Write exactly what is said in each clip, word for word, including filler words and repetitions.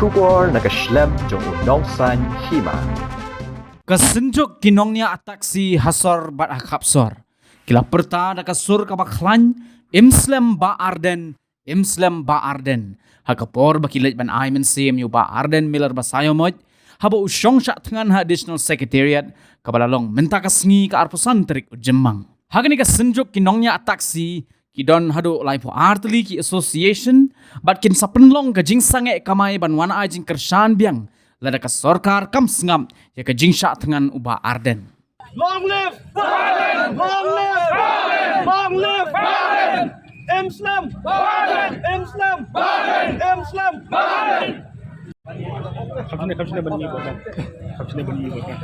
Khubor na ka shlem jong u Nongsaiñ Hima. Ka Synjuk ki nongñiah taxi ha sor bad ha khapsor ki la pyrta da ka sur kaba khlaiñ, "Im slem Bah Ardent, im slem Bah Ardent," ha ka por ba ki leit ban ai mynsiem ïa u Bah Ardent Miller Basaiawmoit haba u shong shah thngan ha Additional Secretariat kaba la long mynta ka sngi, ka arphew san tarik u Jymmang. Ha kane ka Synjuk ki nongñiah taxi ki don haduh laiphew ar tylli ki association bad kin sa pynlong ka jingsangeh kamai ban wan ai jingkyrshan biang lada ka sorkar kam sngap ïa ka jingshah thngan u Bah Ardent. Long live! Long live! Long live! Im slem! Im slem! Im slem! Kham shane, kham shane ban ïa bad. Kham shane ban ïa bad.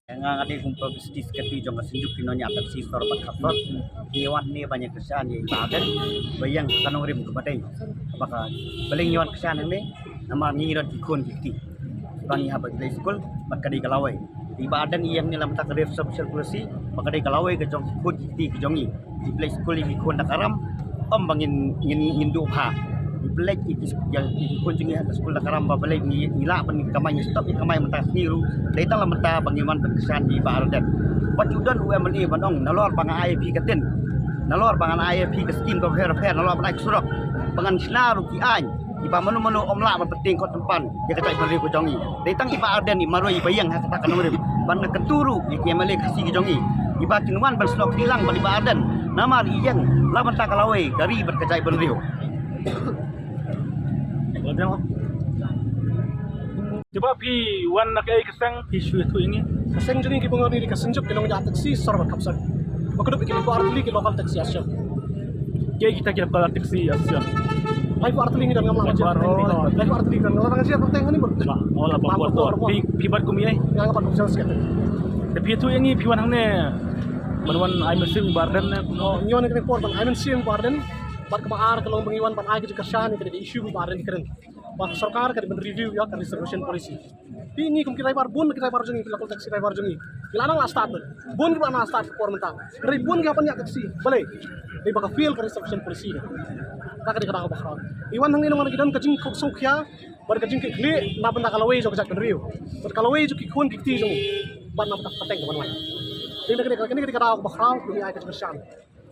Nga nga dei kum publicity secretary jong ka Synjuk ki nongñiah taxi sor bad khapsor. Ngi wan hangne ban ïa kyrshan ïa i Bah Ardent ba ïeng ha ka nongrim kaba dei. Ba ka, balei ngi wan kyrshan hangne? Namar ngi don ki khun ki kti ba ngi hap ban plie skul bad ka dei ka lawei. I Bah Ardent i ïeng hangne na ka bynta ka reservation policy ba ka dei ka lawei ka jong ki khun ki kti ki jong ngi. Ki plie skul ïa ki khun da ka ram, ym ba ngin, ngin, ngin duh bha. Ngi plie ïa ki, ïa ki khun jong ngi ha ka skul da ka ram ba balei ngi, ngi lah ban kamai, ngi stop ïa kamai mynta ka sngi ruh. Dei tang la mynta ba ngi wan ban kyrshan ïa i Bah Ardent. Wat ju don u MLA ban ong nalor ba nga ai ïa phi ka tin, nalor ba ngan ai ïa phi ka skim kaba pher pher, nalor ban ai ka surok, ba ngan shna ruh ki aiñ. Kiba mano mano ym lah ban pyntieng kot tympan ïa ka jaitbynriew ka jong ngi. Dei tang i Bah Ardent i marwei iba ïeng ha kata ka nongrim ban kyntu ruh ïa ki MLA Khasi ki jong ngi, iba kin wan ban snoh kti lang bad i Bah Ardent. Namar i ïeng la bynta ka lawei ka ri bad ka jaitbynriew. Jubab phi wan na kaei ka seng, phi shu ïathuh ïa ngi? Ka seng jong ngi kiba ngi dei ka Synjuk ki nongñiah taxi sor bad khapsor. Ba kuduk ki laiphew ar tylli ki local taxi association. Kiei kita ki local taxi association? Laiphew ar tylli ngi don, ngam lah ban jia. Laiphew ar, oh. Laiphew ar tylli ngi don. Ngam lah ban jia, tang ngi bun. Ba, oh, laiphew ar. Phi, phi bat kum ïa? Nga bat kum ïa sket. Te phi ïathuh ïa ngi phi wan hangne ban wan ai mynsiem Bah Ardent ne? Oh, ngi wan hangne por ban ai mynsiem Bah Ardent. Bad kaba ar ka long ba ngi wan ban ai ka jingkyrshan ïa ka issue Bah Ardent ka kren. Ba ka sorkar ka dei ban review ïa ka reservation policy. Te ngi kum ki driver, bun ki driver jong ngi, ki local taxi driver jong ngi, ki la nang la start, bun kiba la nang start ka por mynta. Hynrei bun ki hap ban ñiah taxi. Balei? Dei ba ka fail ka reservation policy. Ka ka dei ka daw ba khraw. I wan hangne namar ki don ka jingkhuslai khia bad ka jingkitkhlieh na bynta ka lawei jong ka jaitbynriew, bad ka lawei jong ki khun ki kti jong ngi, bad na bynta ka pateng kaban wan. Te kane ka dei ka daw ba khraw ba ngi ai ka jingkyrshan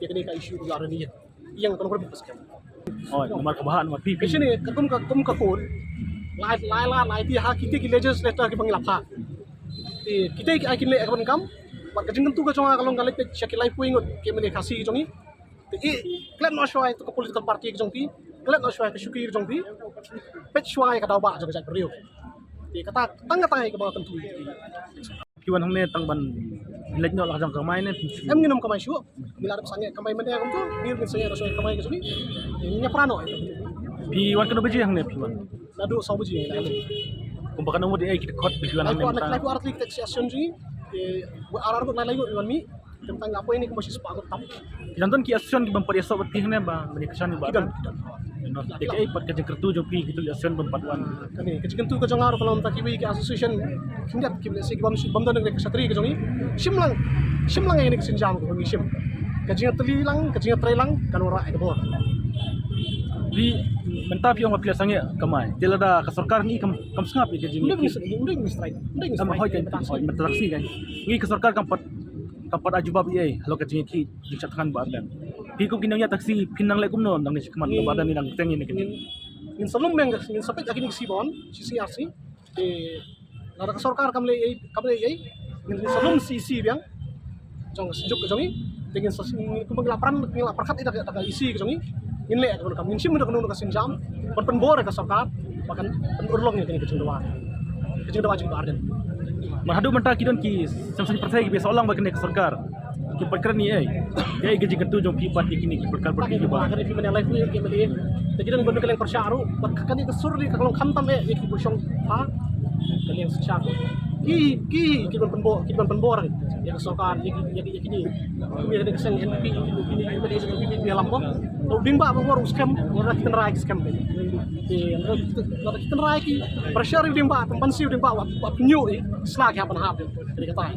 ïa kane ka issue kaba la ïeng. Ïeng ka nongrim ka skhem. Oh, namar ka bha, namar phi, phi. Ka shane, ka kum ka, kum ka court. Lai, lai, lai, lai, te ha kita ki legislator kiba ngi la phah. Te kita ki ai ki leh kaban kam. Bad ka jingkyntu ka jong nga ka long ka leit peit sha ki laiphew ngut ki MLA Khasi ki jong ngi. Te i klet noh shuwa ïa ka political party ki jong phi. Klet noh shuwa ka shuki jong phi. Peit shuwa ïa ka daw ba jong ka jaitbynriew. Te kata tang kata ïa kaba kyntu. Phi wan hangne tang ban leit noh la ka jong ka kamai ne phi? Em, ngin ym kamai shuh. Ngi la dep sangeh kamai mynta kumto, ngin sangeh shuwa kamai ka jong ngi. Ngin ïa pra noh. Phi wan katno baje hangne phi wan? Naduh saw baje ngi la. Kumba katno mut ïa ki dkhot phi wan hangne? Lai phew ar tylli ki association jong ngi. Te ar ar ngut lai lai ngut wan mih. Tang la poi ne kumba shispah ngut tam. Ki don ki association ki bym pat ïasoh bad phi hangne ba ban ïa kyrshan ba. Ki don, ki don. Te kaei pat ka jingkyntu jong phi kito ki association bym pat wan? Kane ka jingkyntu ka jong nga ruh ka long ta kiwei ki association khyndiat ki, lehse ki bym, bym don ka shatri ka jong ngi. Shim lang, shim lang ïa kane ka sienjam kaba ngi shim. Ka jingïatylli lang, ka jingïatreilang kan wanrah ïa ka bor. Phi mynta phi ong ba phi la sangeh kamai. Te lada ka sorkar ngi kam, kam sngap ïa ka jing. Ym dei ngi, ym dei ngi strike. Ym dei ngi strike. Hoi kan, hoi mynta taksi kan. Ngi ka sorkar kam pat, kam pat ai jubab ïa ei halor ka jingïakhih jingshad thngan Bah Ardent. Phi kum ki nongñiah taksi phin nang leh kumno nangne shakhmat, Bah Ardent ngi dang teng ïa kine. Ngin, ngin sa lum biang, ngin sa peit ïa kine ki C bond, C C R C. Te lada ka sorkar kam leh ei, kam leh ei, ngin sa lum C C biang jong ka synjuk ka jong ngi. Te ngin sa, ngin, kumba ngi la pran, ngi la pyrkhat ïa da ka, da ka E C ka jong ngi. Ngin leh kumno kam, ngin shim da kano kano ka sienjam ban pynbor ïa ka sorkar ba kan pynurlong ïa kane ka jingdawa, ka jingdawa jong Bah Ardent. Mar haduh mynta ki don ki sem saiñ pyrthei kiba ïasoh lang bad kane ka sorkar. Ki pat kren ïa ei? Kaei ka jingkyntu jong phi bad ïa kine ki pyrkhat pyrkhat kiba. Kane phi mynta live ni ki MLA. Te ki don ban ka liang pyrshah ruh bad kane ka sur ni ka long khamtam eh ïa kiba shong ha ka liang synshar. Ki, ki, ki ban pynbor, ki ban pynbor ïa ka sorkar, ïa ki, ïa ki, ïa kine. Kum ïa kane ka seng NPP, ïa kine, ïa kine, ïa kine, ïa lam bor. Te u dieng bah ba bor u skhem, lada ki tynrai ki skhem. Te lada ki tynrai ki pressure u dieng bah, pynban si u dieng bah, wat, wat pynïoh ïa ki sla ki hap ban hap. Kane ka tai.